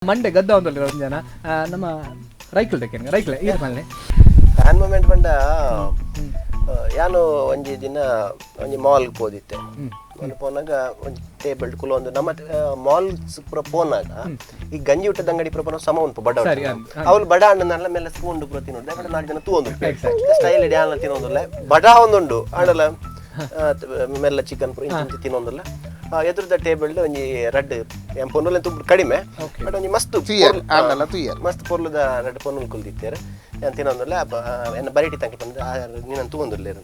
ಮಂಡೆ ಗದ್ದ ಒಂದಲ್ಲ ಒಂಜನ ನಮ್ಮ ರೈಕುಲ್ ದಕ್ಕೆ ರೈಕುಲೆ ಈರ್ ಮಲ್ನೆ. ಫ್ಯಾನ್ ಮೂಮೆಂಟ್ ಪಂಡ, ಯಾನು ಒಂಜಿ ದಿನ ಒಂಜಿ ಮಾಲ್ಗೆ ಪೋದಿತ್ತೆ. ಮಾಲ್ ಪೋನಾಗ ಒಂಜಿ ಟೇಬಲ್ ಕುಲೊಂದು ನಮ್ಮ ಮಾಲ್ ಪೂರ ಪೋನಾಗ ಈ ಗಂಜಿ ಊಟದ ಅಂಗಡಿ ಪೂರ ಪೋನ ಸಮ ಉಂಟು ಬಡ. ಸರಿ, ಅವಳು ಬಡ ಅಣ್ಣನಲ್ಲ ಮೇಲೆ ಸ್ಪೂನ್ ಪೂರ ತಿನ್ನೋದು. ಬಡ ನಾಲ್ಕು ಜನ ತೂವೊಂದು ಸ್ಟೈಲ್ ಇಡಿ ಆನ್ಲ ತಿನ್ನೋದಿಲ್ಲ. ಬಡ ಒಂದುಂಡು ಆಂಡಲ ಮೆಲ್ಲ ಚಿಕನ್ ಪೂರ ಇಂಚ ಇಂಚ ತಿನ್ನೋದಿಲ್ಲ. ಎದುರುದ ಟೇಬಲ್ ಒಂಜಿ ರಡ್ಡ್ ಪೊನ್ನುಲೆ ತುಪ್ಪ ಕಡಿಮೆ, ಬಟ್ ಒಂಜಿ ಮಸ್ತ್ ತುಯ್ಯರ್, ಆಂಡಲ ತುಯ್ಯರ್. ಮಸ್ತ್ ಪೊರ್ಲುದ ರಡ್ಡ್ ಪೊನ್ನುಲು ಕುಲ್ದಿತ್ತೇರು. ಯಾನ್ ತಿನ್ನೊಂದುಲ್ಲೆ. ಎನ್ನ ಬರಿಟಿ ತಂಕ ಪಂದ್ ನೀನು ತೂವೊಂದುಲ್ಲೇರು.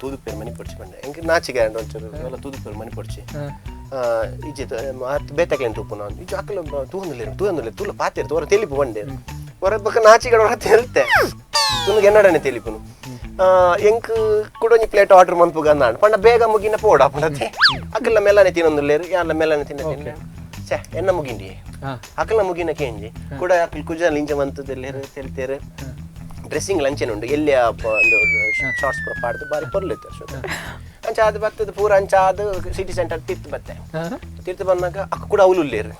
ತೂದುಪೇರು ಮನಿ ಪೊಡ್ಚಿ ಪಂಡೆ. ಎಂಕ್ ನಾಚಿಗೆ ಆಂಡ್ ಒಂಚೂರು. ಎಲ್ಲ ತೂದುಪೇರು ಮನಿ ಪೊಡ್ಚಿ. ಇಜ್ಜಿ ಅತ್ ಬೇತಕ್ಲೇನ್ ತೂಪುನ ಇಜ್ಜಿ. ಅಕುಲು ತೂವೊಂದುಲ್ಲೇರು ತೂವೊಂದುಲ್ಲೇರು ತೂಲ ಪಾತೇರು ತೋರ ತೆಲಿಪು ಪಂಡೇರು. ಹೊರ ಬೊಕ್ಕ ನಾಚಿಗೆ ಹೊರ ತೆಲ್ತೆ ತುನುಗೆ ಎನ್ನಡನೆ ತೆಲಿಪುನು. ಎಂಕ್ ಕುಡೊಂಜಿ ಪ್ಲೇಟ್ ಆರ್ಡರ್ ಮನ್ಪುಗ ಅಂದಾಂಡ್. ಪಂಡ ಬೇಗ ಮುಗಿನ ಪೋಡ ಪಂಡತೆ. ಅಕಲ್ಲ ಮೆಲ್ಲನೆ ತಿನ್ನೊಂದುಲ್ಲೇರು, ಯಾನ್ಲ ಮೆಲ್ಲನೆ ತಿನ್ನ ತಿನ್ನ. ಛೆ, ಎನ್ನ ಮುಗಿಂಡಿ, ಅಕಲ್ನ ಮುಗಿನ ಕೇಂಜಿ ಕೂಡ. ಅಕಲ್ ಕುಜಲ್ ಇಂಚ ಮಂತದೆಲ್ಲೇರು ತೆಲ್ತೇರು. ಡ್ರೆಸ್ಸಿಂಗ್ ಲಂಚೇನೆ ಉಂಡು ಎಲ್ಲಿ ಒಂದು ಶಾರ್ಟ್ಸ್ ಪೂರ ಪಾಡ್ದು ಬಾರಿ ಪೊರ್ಲು ಇತ್ತು. ಅಂಚ ಅದು ಬತ್ತದ ಪೂರ. ಅಂಚ ಅದು ಸಿಟಿ ಸೆಂಟರ್ ತಿರ್ತು ಬತ್ತೆ. ತಿರ್ತು ಬಂದಾಗ ಅಕ್ಕ ಕೂಡ ಅವಲು ಉಲ್ಲೇರು.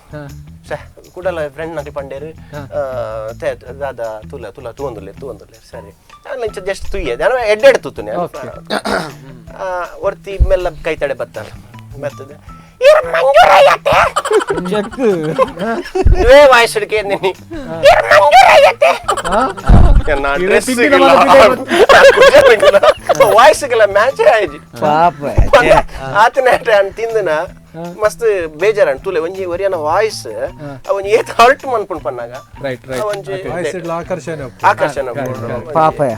ಛೆ, ಕೂಡಲ ಫ್ರೆಂಡ್ ನಕಲಿ ಪಂಡೇರು. ತೇ ದಾದ ತುಲ ತುಲ ತೂವೊಂದುಲ್ಲೇರು ತೂವೊಂದುಲ್ಲೇರು. ಸರಿ, ನಾನು ಇಂಚ ಜಸ್ಟ್ ತುಯ್ಯೆ. ನಾನು ಎಡ್ಡೆಡ್ ತೂತುನೆ. ಒರ್ತಿ ಮೆಲ್ಲ ಕೈ ತಡೆ ಬತ್ತಲ್ಲ ಬರ್ತದೆ. ಚೆಕ್. ನೀವೇ ವಾಯ್ಸ್ ಹಿಡ್ಕೇಂದಿನಿ. ಇರೆ ತಿಂಡಿನ ಮಲಗಿದೆ. ವಾಯ್ಸ್ಗೆಲ್ಲ ಮ್ಯಾಚ್ ಆಯ್ತು. ಪಾಪ. ಆತನ ತಿಂದನ ಮಸ್ತ್ ಬೇಜಾರ. ತುಲೆ ಒಂಜಿ ಒರಿಯನ ವಾಯ್ಸ್ ಒಂಜಿ ಏತ್ ಹರ್ಟ್ ಮನ್ಪುಂಡು ಪನ್ನಾಗ. Right right. ಒಂಜಿ ವಾಯ್ಸ್ ಆಕರ್ಷಣೆ. ಆಕರ್ಷಣೆ ಉಪ್ಪುಂಡು. ಪಾಪ.